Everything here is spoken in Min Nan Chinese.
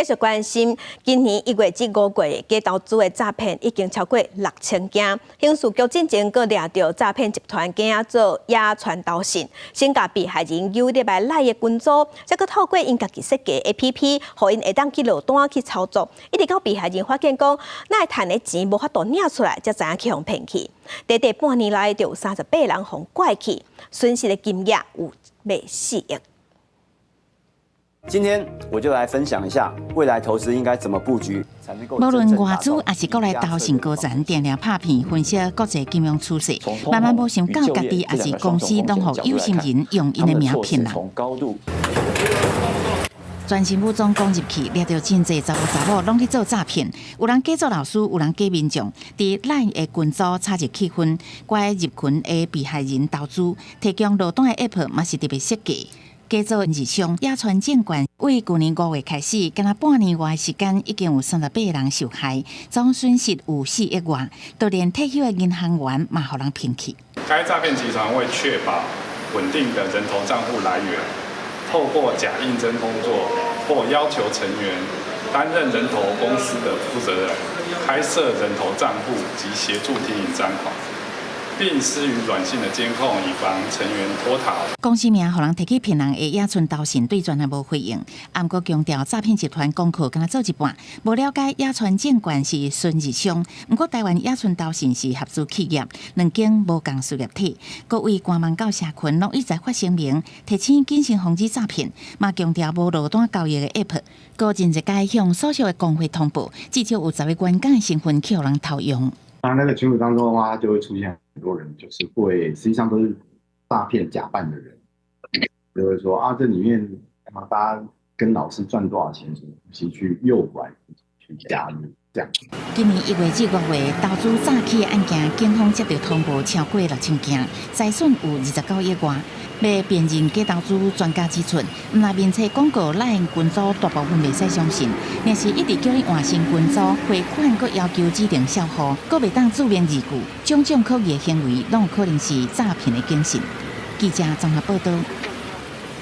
繼續關心，今年1月至5月，假投資的詐騙已經超過6000件。刑事局進前閣掠著詐騙集團，假做野村投信，先共被害人誘入來 LINE 的群組，再閣透過𪜶家己設計 APP，予𪜶會當去落單去操作，一直到被害人發現講，哪會趁的錢無法度領出來，才知影去予騙去。短短半年內就有38人予拐去，損失的金額有欲4億。今天我就來分享一下未來投資應該怎麼布局，才能夠無論外資抑是國內投信高層，定定拍片分析國際金融趨勢，萬萬無想到家己抑是公司攏予有心人用𪜶的名騙人。全身武裝攻入去，掠著真濟查埔查某攏去做詐騙，有人假做老師，有人假民眾，佇 LINE 的群組炒熱氣氛，拐入群的被害人投資，提供落單的 App 嘛是特別設計。假做日商野村證券，對舊年5月開始，干焦半年外時間，已經有38人受害，總損失有4億外，就連退休的銀行員嘛予人騙去。該詐騙集團為確保穩定的人頭帳戶來源，透過假應徵工作或要求成員擔任人頭公司的負責人，開設人頭帳戶及協助提領專款，並施予軟性的監控，以防成員脫逃。公司名予人提去騙人的野村投信對全來無回應，毋過強調詐騙集團功課干焦做一半，無了解野村證券是孫日商，毋過台灣野村投信是合資企業，兩間無仝事業體。各位官網到社群攏一再發聲明，提醒謹慎防止詐騙，嘛強調無落單交易的 App，閣真濟擺向所屬的工會通報，至少有10個員工的身份去予人偷用。當那個群組當中的話，就會出現很多人，就是會實際上都是詐騙假扮的人，就會說啊，這裡面啊，大家跟老師賺多少錢，什麼東西去誘拐去加入這樣。今年1月至5月，投資詐欺的案件，警方接到通報超過6000件，財損有29億外。欲辨認假投資，專家指出，毋但面冊廣告、LINE 群組大部分袂使相信，若是一直叫你換新群組匯款，閣要求指定帳戶，閣袂當注明字據，種種可疑的行為，攏有可能是詐騙的警訊。記者綜合報道。